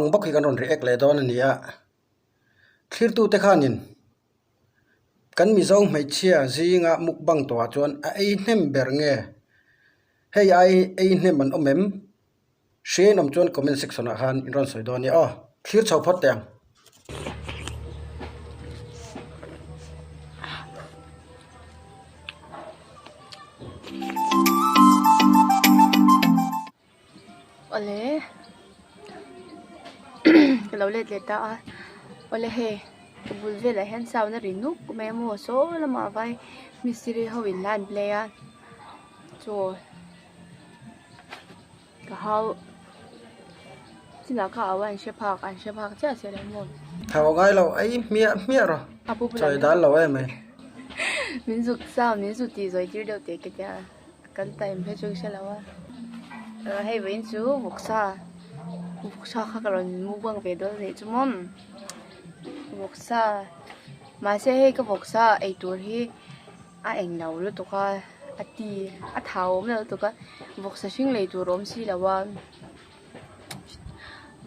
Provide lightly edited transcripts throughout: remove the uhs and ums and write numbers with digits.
mukbang bawk hi kan rawn react leh dawn a ni a thlirtute khanin kan mizo hmeichhia zinga mukbang tawhah chuan a ei hnem ber nge hei ai ei hnem an awm em hria in awm chuan comment section ah khan in rawn sawi dawn a nia aw thlir chho phawt teh ang. Awle ka lo let leh ta a awle hei ka bul velah hian sound a ri nuk mai a maw saw lamah vai mistiri ho in la an play a chaw ka hau chinah kha au a an hre phak an hre phak chiah si lo maw. Thau ngai lo ei hmiah hmiah rawh chawi dan lo em mai. Min zuk sound min zuk tih zawi tir deuh teh ka tia. Kan time hi chu ka hre lo a hei vawiin chu vawksa vawksa kha ka rawn mukbang ve dawn anih chu maw vawksa mahse hei ka vawksa ei tur hi a eng lo lutuk a a ti a thau awm lo lutuk a vawksa hring lei tur a awm si lo a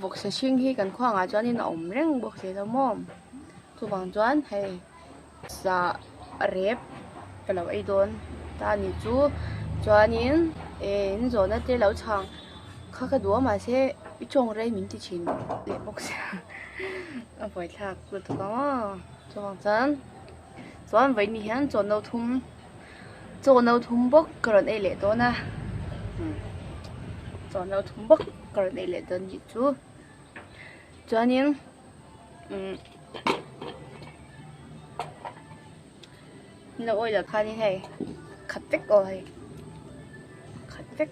vawksa hring hi kan khuangah ah chuanin a awm reng bawk si lo maw chuvang chuan hei. Sa rep ka lo ei dawn ta a nih chu chuanin eh in zawhna te lo chhang kha ka duh a mahse i tawng rei min ti thin leh bawk sia a buaithlak lutuk ang aw chuvang chuan chuan vawiin ni hian chaw no thum chaw no thum bawk ka rawn ei leh dawn a chaw no thum bawk ka rawn ei leh dawn nih chu chuanin. Lo awih loh khanin hei khat vek aw hei khat vek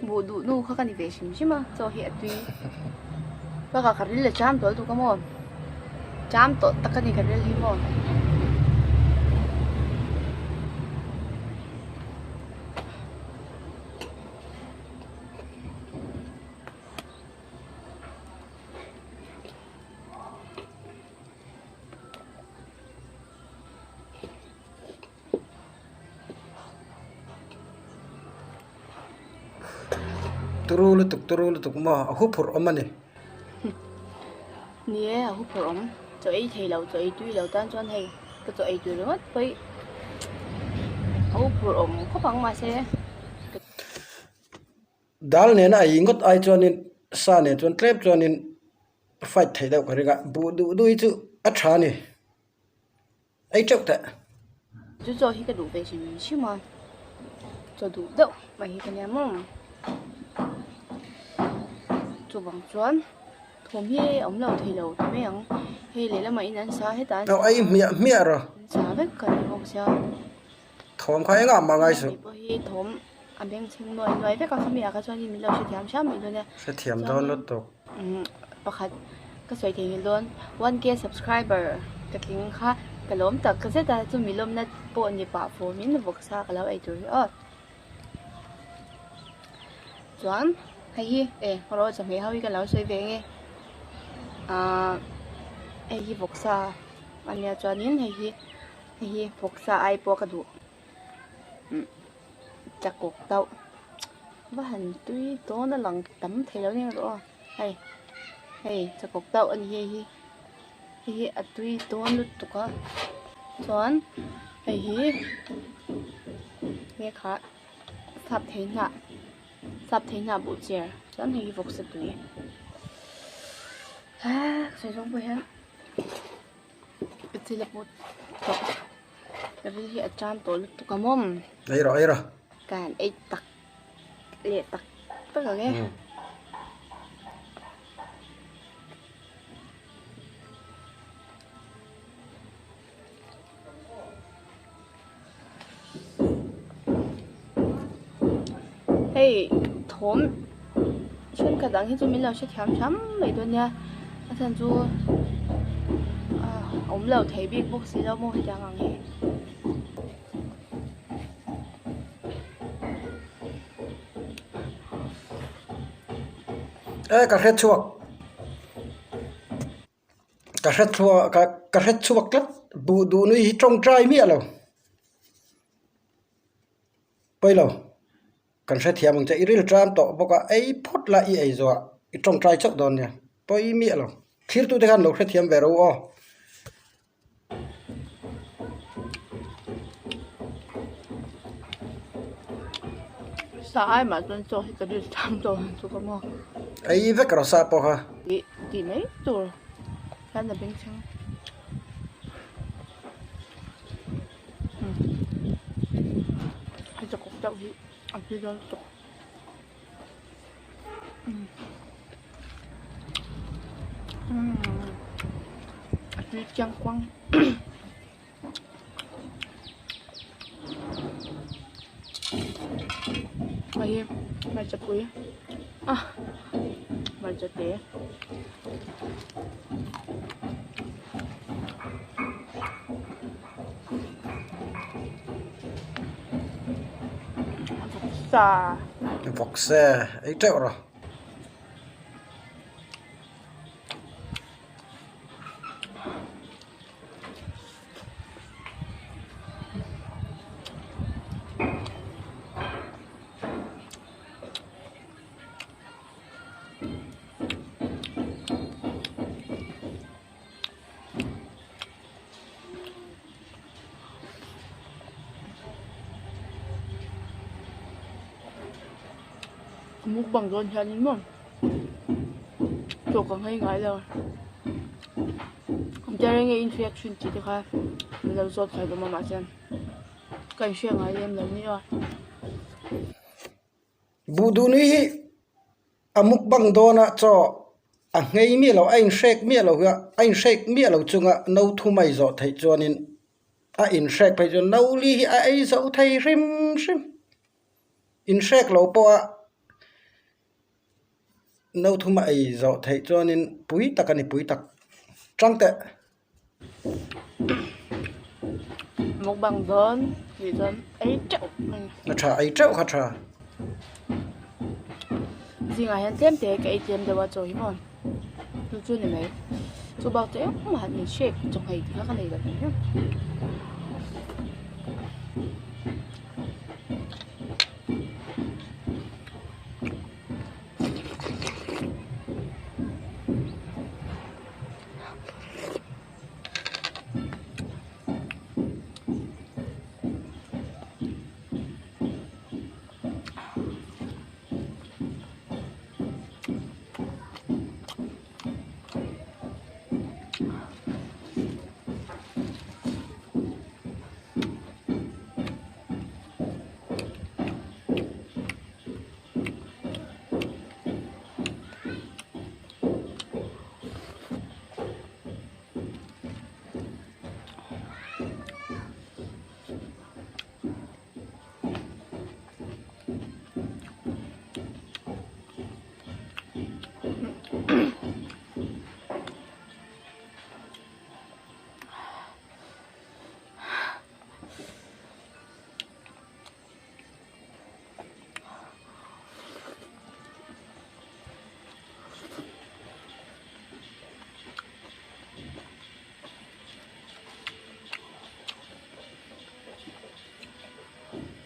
buh duh nu kha ka ni ve hrim hrim a chaw hi a tui bakah ka ril a cham tawh lutuk a maw cham tawh tak a ni ka ril hi maw. Turu lutuk turu lutuk maw a huphurh awm a ni. Ni e a huphurh awm chaw ei thei lo chaw ei tui lo tan chuan hei ka chaw ei tui ringawt pawh hi a huphurh awm khawp ang mahse. Dal nena a ei ngawt ai chuanin sa nen chuan tlem chuanin fight theih deuh ka ring a, buh duh duh hi chu a tha a ni, ei teuh teh. Chu chaw hi ka duh ve hrim hrim a, chaw duh deuh mai hi ka nia maw. Chuvang chuan thawm hi awm lo thei lo ta mai ang, hei lehlamah in an sa hetah an sa. Aw ei hmiah hmiah rawh. An sa vek ka ni bawk sia. Thawm kha engah mah ngai suh. Hei pawh hi thawm a beng chhing nuai nuai vek a khami ah kha chuanin min lo hrethiam hram mai dawn e. Hrethiam dawn lutuk. Umm pakhat ka sawi thei nghilh dawn one k subscriber ka tling kha ka lawm tak ka zet a chumi lawmna pawh ni pah fawmin vawksa ka lo ei tur hi aw. Chuan hei hi e rawh chawhmeh ho hi ka lo sawi ve nge ahh hei hi vawksa a nia chuanin hei hi. Hei hi vawksa ai pawh ka duh chakawk tauh va han tui dawn a lang tam thei lo nia rawh aw hei hei chakawk tauh a ni hei hi hei hi a tui dawn lutuk a chuan hei hi nge kha sap thei hnah sap thei hnah buh cher chuan hei hi vawksa tui ah sawi zawng pawh hian. Thil a put tawh ka ril hi a tan tawh lutuk a mawm. Ei rawh ei rawh. Ka han ei tak leh tak tak ang e. Hei thawm thenkhat ang hi chu min lo hrethiam hram mai dawn nia a chhan chu ah awm lo thei bik bawk si lo maw hetiang ang hi. E ka hre chhuak. Ka hre chhuak ka ka hre chhuak tlat buh duh nui hi tawngtai miah lo pawi lo. Kan hrethiam ang che, i ril tan tawh bawk a, ei phawt la i ei zawh ah i tawngtai chauh dawn nia, pawi miah lo. Thirtute khan lo hrethiam ve ro aw. Sa ai mah chuan chaw hi ka ril tan tawh ang chu ka maw. Ei vek rawh sa pawh kha. Ih tih mai tur hian a bengchheng. Hei chakawk deuh hi a tui dawn lutuk a tui chiang kuang hei hi hmarcha pui a hmarcha te. Vawksa. Vawksa ei teuh rawh. Mukbang dawn hianin maw chaw ka nghei ngai lo engtia reng nge infection tih te kha min lo zawt thei hlawm a mahse ka inhria ngai lem lo nia. Buh duh nui hi A mukbang dawnah chaw a nghei miah lo, a inhrek miah lo hi a, a inhrek miah lo chunga no thum a izawh theih chuanin a inhrek phei chuan no li hi a ei zo thei hrim hrim. Inhrek lo pawha no thum a ei zawh theih chuanin pui tak a ni pui tak. Tang teh. Mukbang dawn tih chuan ei teuh mai. A tha ei teuh kha tha. Zingah hian tlem te ka ei tlem deuh a chaw hi maw chu chu ni mai chu bak chu engmah han in shake chaw nghei tih kha ka nei lo hrim hrim.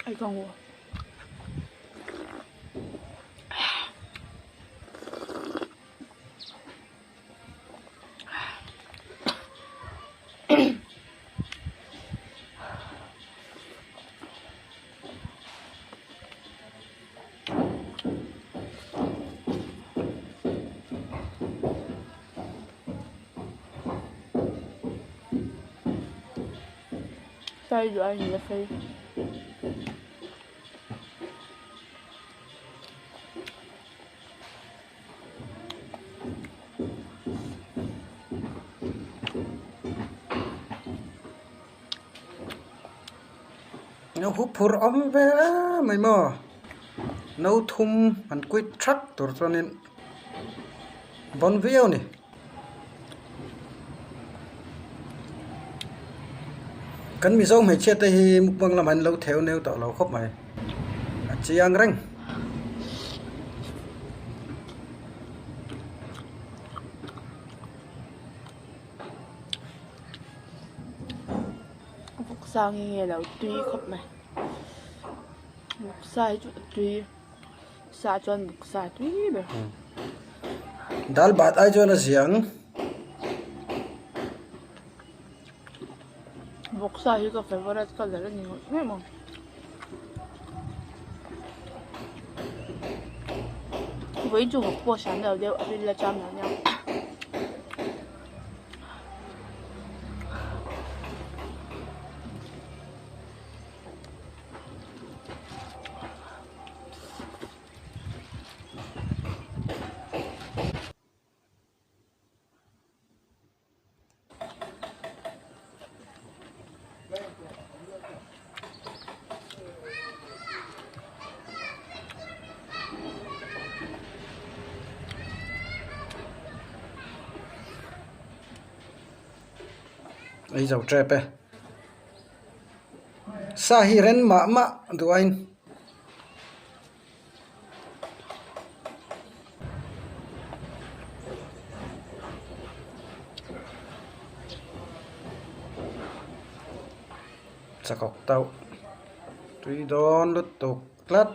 Ai ka ngu. Sai duh ai ni a sei. No hu phur awm ve mai maw no thum han quit thak tur chuanin bawn viau a ni. Kan Mizo hmeichhia te hi mukbang lamah an lo theu neu tawh lo khawp mai a chiang reng. Vawksa nge nge lo tui khawp mai. Bawksa hi chu a tui sa chuan bawksa a tui ber. Dal bat ai chuan a ziang. Bawksa hi ka favourite colour a ni ngawt ngawt ang. Vawiin chu vawk pawh hram lo deuh a ril a cham lo nia. Ei zo tep e. Sa hi ren mah mah duain. Chakawk tauh tui dawn lutuk tlat.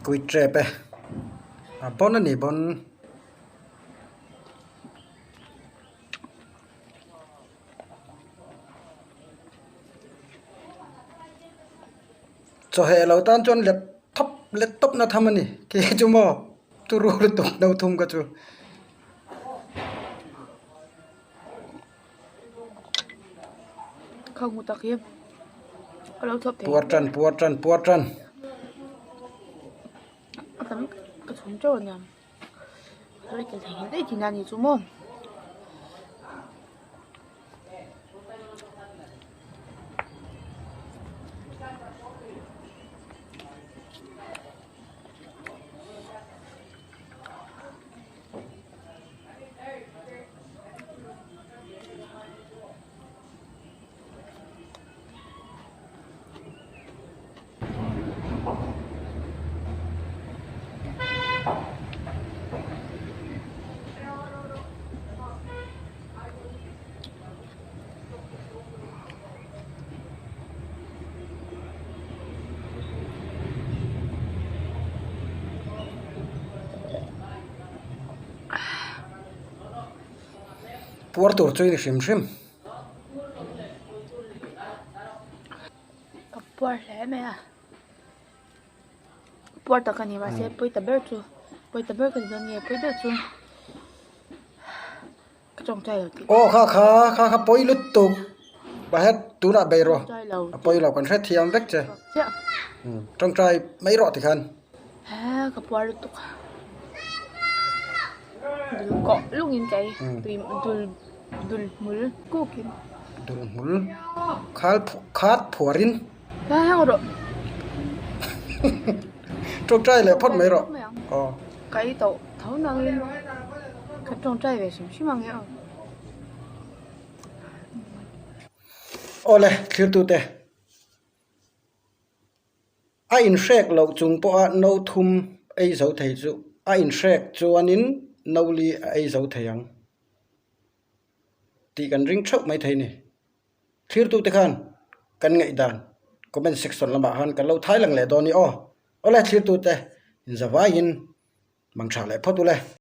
Kui tep e a bon a ni bon. Chawheh lo tan chuan let thawp let tawp na tham a ni khi chu maw turu lutuk no thum ka chu. Puar tan puar tan puar tan. Puar tur chu i ni hrim hrim. Ka puar hle mai a puar tak a ni mahse pawi ta ber chu pawi ta ber ka ni dawn nge pawi deuh chu ka tawngtai lo tih aw kha kha kha kha pawi lutuk bahet tunah bei rawh a pawi lo kan hrethiam vek che tawngtai mai rawh tikhan. He ka puar lutuk dul kawh lungin ka ei tui dul dul hmul kukin. Dul hmul khal khat phuarin. He heng rawh. Tawngtai leh phawt mai rawh. Aw. Ka ei tawh tho nangin ka tawngtai ve hrim hrim ang e aw. Awle thlirtute. A inhrek loh chung pawha no thum ei zo thei chu a inhrek chuanin no li a ei zo thei ang tih kan ring theuh mai thei a ni. Thlirtute khan kan ngaihdan comment section lamah khan kan lo thai lang leh dawn a ni aw. Awle thlirtute inzavaiin mang tha leh phawt ule.